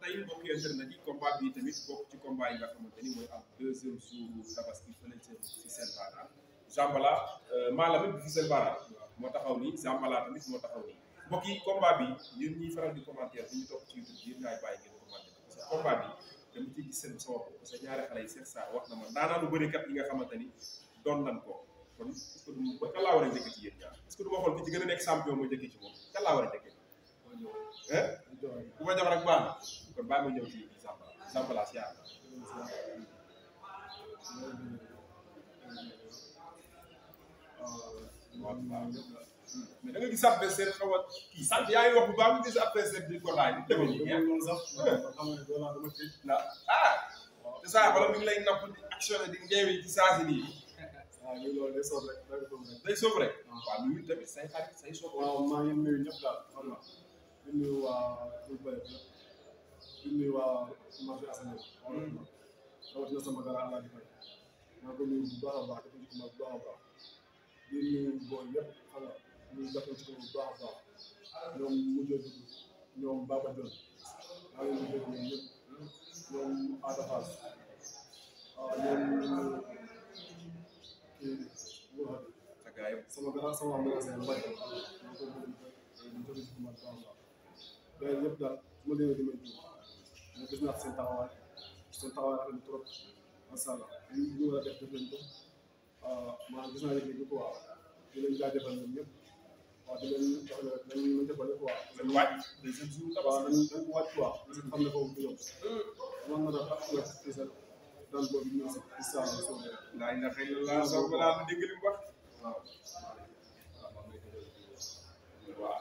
tey mbokki internet yi combat bi tamit bokk ci combat yi nga xamante ni mooy am deuxième jour tabaski fële ci seen baaraam Zambala Maala bi fi seen baaraam moo taxaw nii Zambala tamit moo taxaw nii mbokk yi combat bi yéen ñiy faral di commentaire di ñu topp ci YouTube yéen ñaay bàyyi ngeen commentaire parce que combat bi dama ciy gis seen sama bopp parce que ñaari xale yi Cheikh Sarr wax na ma daanaanu bërikat yi nga xamante ni doon nan ko kon est-ce que du ba kan laa war a njëkk ci yéen ñaar est-ce que du ma xool ki ci gën a nekk champion ma njëkk ci moom kan laa war a njëkk bu ma jox rek baax na kon bàyyi ma ñëw ci Zambala si yàlla mais da nga gis adversaire xaw a kii sant yaa ngi wax bu baax nga gis adversaire di ko laaj demee nii te saa wala mi ngi lay napp di actionné di ngeewi ci saa si nii loolu day soob rek day soob rek waaw nuyu tamit say xarit say soob waaw maa ngi nuyu ñëpp daal xam nga di nuyu waa Dóor Baye di nuyu waa marché Asane rawatina sama gara Alaaji Faye maa ngi ko nuyu bu baax a baax dafa ci bu baax a baax di nuyu booy yëpp xam nga ñu def ci bu baax a baax ñoom mujjee dugg ñoom Baba Dione maa ngi leen di déglu ñoom ñëpp ñoom Ada Fass ñoom kii sa gars yëpp sama gara sama magasin Mbaye maa ngi ko jóge ci bu baax a baax gars yëpp daal su ma demee damay jiw mais gis naa seen taxawaay rafet na trop macha allah ñu war a def nañ ko maa gis naa yëg-yëg quoi di leen jaajëfal ñoom ñëpp waaw di leen jox ne rek nañ defal quoi. dañ waaj deuxième jour waaw dañ ko waaj quoi parce que xam ne foofu du yomb man na daal ak spécial daan boobu ñu si incha allah soobee laa ilaha illallah Zambala la dégg li mu wax waaw waaw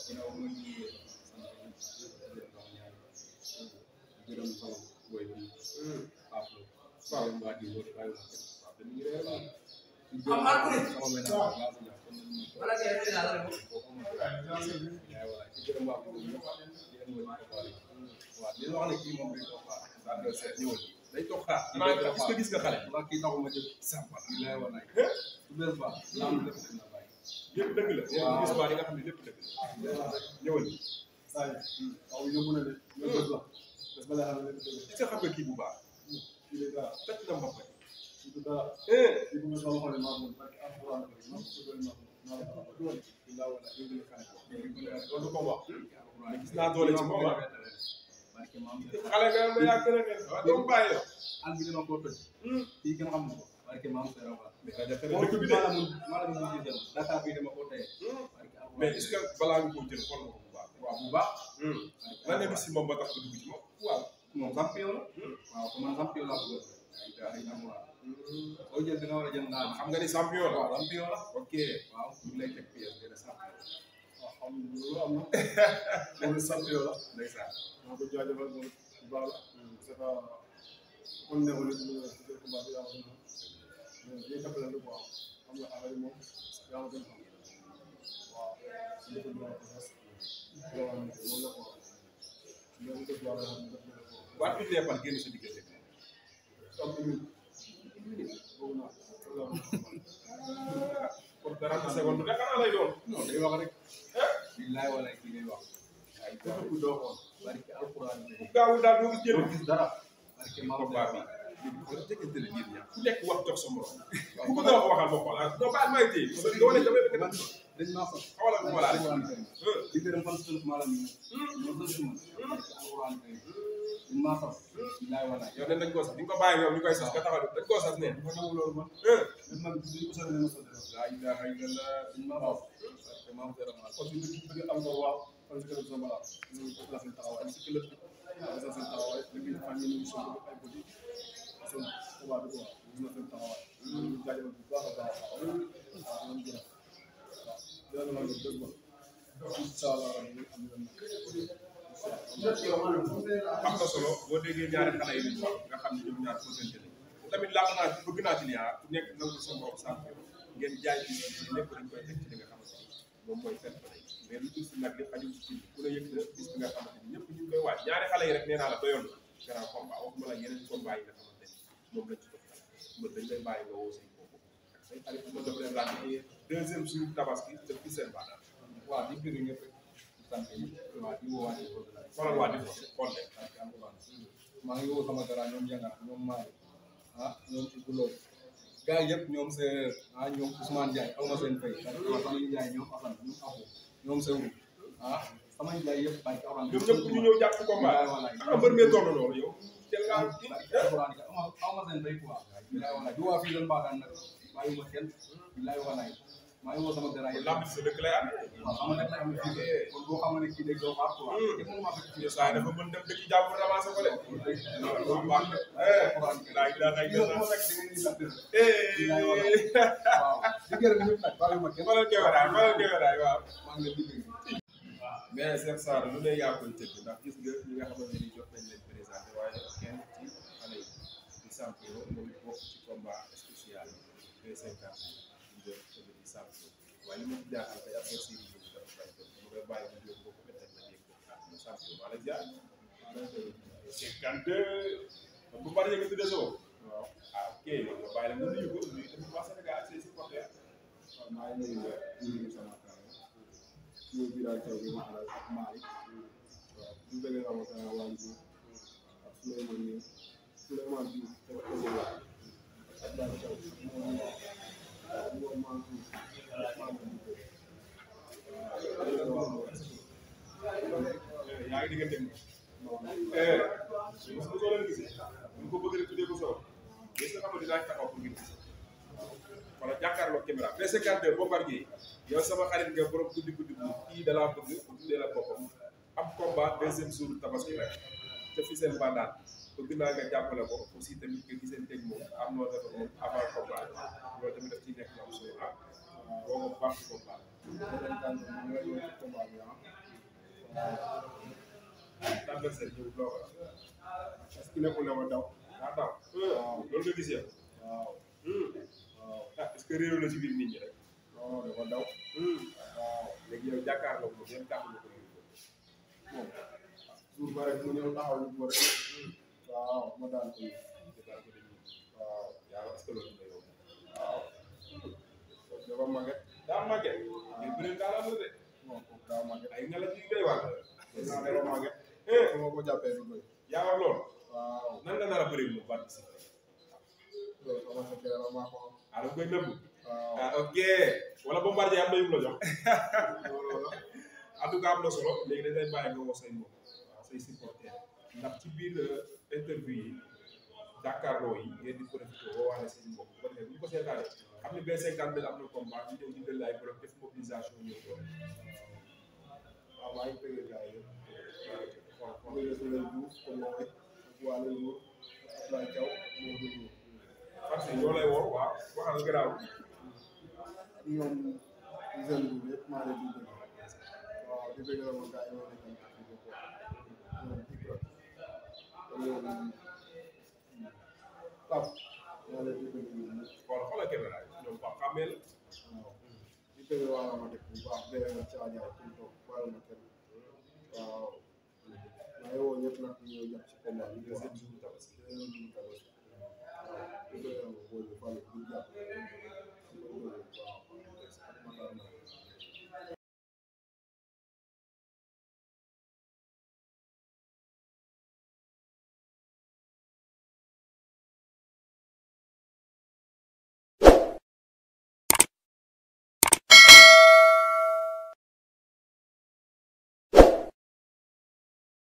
ginnaaw ma ngi gërëm sama boy bi Pablo waaw waa di wër waaye wax dañuy réer waaw sama ménage waaw wala ke réer la rek ci gërëm waa ko ñu fa di leen wër ko bari waaw di wax ne kii moom day toog xaar sa adversaire ñëwal day toog xaar est-ce que gis nga xale waa kii taxuma jël Zambala ñu lay walaay su bees ba lam def na bàyyi yëpp dëgg la yéen gis waa di nga xam ne lépp dëgg la ñëwal saa yi waaw yóbbu na de ñu bës la bés ba lay xam ne lépp dëgg est-ce que xam nga kii bu baax kii de dara tëj na mbokk kii de dara kii bu bés ba waxoon ne maa moom parce que alxuraan ko maa ko doon maa ko doon illa wala dégg la xale loolu du ko wax mais gis naa doole ci moom barke maam xale nga ma yaa gën a ngeen waaw doomu bàyyi yow an bi dama ko toj fii kenn xamu ko barke maam Seydou Ba mais ka def dëkk bi de maa la mun jël Dakar bi dama ko teye mais est-ce que balaa nga koo jël xool nga ko bu baax waaw bu baax lan nga gis si moom ba tax nga dugg ci moom waaw moom champion la waaw ko man champion la bëgg ay amoura boo jël da nga war a jël naan xam nga ni champion la waaw champion la ok waaw ñu lay teg pièce de champion waaw xam nga loolu am na moom champion la ndeysaan maa ko jaajëfal moom bu baax la parce que kon ne ko nit mu ne combat bi yàlla na mais dañuy jàppale lu quoi xam nga affaire yi moom yàlla gën xam waaw ñu ko doon ko loolu moom la quoi mais ko doon xam ne waat bi dee par génn sa diggante am minute boobu naa kon 40 secondes nga xanaa lay doon non day wax rek billaay wala kii day wax ay ku doo xool barke alxuraan ku gaawu daal doo gis jël doo gis dara barke maam combat bi léegi xoolal teggante la yéen ñaar ku nekk wax jox sa morom ku bëgg a wax waxal ma xool ah non baal may téye parce que doo ne damay bëgg man dañ maa sax xawala bu ma laa rek di gërëm fan si maa la ñu ñoo dëgg ma alxuraan kay dañ maa sax billaay wala yow ne dañ koo sax di nga ko bàyyi yow ñu koy sax nga taxaw dañ koo sax ne ma nangu loolu man man duñ ko sori ma sori laa ilaha illallah dañ maa sax barke maam Seydou Ba kon ñu bëgg am ko waaw fan si këram Zambala ñu ko la seen taxawaay si këram la seen taxawaay léegi ñu xam ne ñu son ay bodi son combat bi quoi ñu na seen taxawaay ñu jaajëfal bu baax a baax waaw ñu gërëm waaw yàlla na ñu dëgg ba incha allah ñu am am na solo boo déggee ñaari xale yi ñu wax nga xam ne ñoom ñaar bëggante lañ tamit làq naa ci bëgg naa ci liaa ku nekk nangu sa morom sant ngeen jaay ci lépp dañ koy teg ci li nga xamante ni moom mooy fenn mais lu ci si nag lépp xajul ci ku ne yëg na bis bi nga xamante ni ñëpp ñu ngi koy waaj ñaari xale yi rek nee naa la doyoon na grand combat waxuma la yeneen combat yi nga xamante ni moom lañ ci def mbër dañ lay bàyyi nga woo say boobu ak say xarit mën daf leen laaj deuxième jour tabaski def ci seen baanaam waaw di bëgg ñëpp sant waa di woo waa di ko xoolal waa di ko xool de maa ngi woo sama dara ñoom Janga ñoom Malick ñoom Ibou Lo gars yëpp ñoom Seereer ñoom Ousmane Ndiaye aw ma seen fay sama Ndiaye ñoom Assane ñoom Abou ñoom Sewru sama Ndiaye yëpp bàyyi ko ñoom ñëpp ñu ñëw jàpp ci combat mbër mee toll loolu yow jël nga aw ma seen fay quoi bilaay walaay du waa fii doon baaxaan nag bàyyi ma kenn bilaay walaay maa ngi woo sama dara yi lamb sa dëkk lay amee waaw xam nga nag am na fii kon boo xam ne kii day doo xaar quoi te mënu ma fekk fii saa dafa mën dem dëkk jàpp ramassé ko de loolu baax na laaj daa xay gën ma fekk da ngeen di sant waaw di gërëm ñëpp nag bàyyi ma kenn falal kewaraay waaw maa ngi leen di bëgg mais Cheikh Sarr lu ne yaa koy tëgg ndax gis nga ñi nga xamante ni jot nañ leen présenté waaye kenn ci xale yi di champion moom it bokk ci combat spécial P50 di champion waaye li ma ci jaaxal tey affaire si biir dafa fay def mu koy bàyyi mu jóg bokk peut-être na dégg ko champion wala jaar 52 bu bari nga tuddee soo waaw ok léegi nga bàyyi la nga nuyu ko nuyu tamit waa Sénégal ak say supporters waaw maa ngi nuyu sama kàlla ñëw bi daal taw bi ma àndal ak Malick waaw ñu bëggee sama kàlla waa Ndiour ak Souleymane Diouf ak Daal Taw yaa ngi diggante su ko leen gisee ñu ko bëgg rek tuddee ko soo gis nga xam ne dinaa taxaw pour ngeen gis wala jàkkaarloo caméra P52 Bombardier yow sama xarit nga borom guddi guddi bi kii da laa bëgg tuddee la boppam am combat deuxième jour tabaski rek te fi seen bandaan bëgg naa nga jàppale ko aussi tamit nga gisanteeg moom am noo def moom avant combat loolu tamit daf ciy nekk lu am solo boo ko baax ci combat adversaire ñëw loo ko est-ce que nekkul ne ma daw daa daw loolu nga gis yow waaw est-ce que réew la ci biir nit ñi rek non dafa daw waaw léegi yow jàkkaarloo ko yan kàddu la ko yóbbu bon jour ba rek mu ñëw taxaw lu ko rek waaw ma daan ko waaw yaa est-ce que loolu la yow waaw dafa màgget daa màgget ngir bëri daa la de bon kooku daa màgget ay nga la ci doy waar dafa màgget su ma ko jàppee du doy yaa wax loolu waaw nan nga nar a bëri mu participer loolu sama fekkee la maa ko am ah da koy nëbbu waaw ah ok wala Bombardier am na yu la jox loolu la en tout cas am na solo léegi dañ lay bàyyi nga woo say mbokk waaw say supporter ndax ci biir interview yi jàkkaarloo yi ngeen di profité boo waxee seen mbokk bu ko defee bu ñu ko seetaanee xam ne B52 am na combat ñu ñëw di jël ay bloc def mobilisation ñëw doon waaw maa ngi bëgg gars yi waaw kon nga def leen Diouf comme moom rek ak waa Leen Ndour Abdoulaye Thiaw moo dugg parce que ñoo lay woo waaw waxal garaaw ak ñoom seen Ndour yëpp maa leen di bëgg waaw di bëgg la moom gars yi ñoo nekk ak ñoom Ibra ñoom Pape maa leen di bëgg ñoom xoolal caméra yi ñoom Pape xàmmee la waaw di bëgg waa la ma def bu baax bëgg na caajaay pour toog waaye ma kenn waaw maa ngi woo ñëpp nag ñu ñëw jàpp ci combat bi deuxième jour tabaski waaw di bëgg la ma wóor bu Fallou di jàpp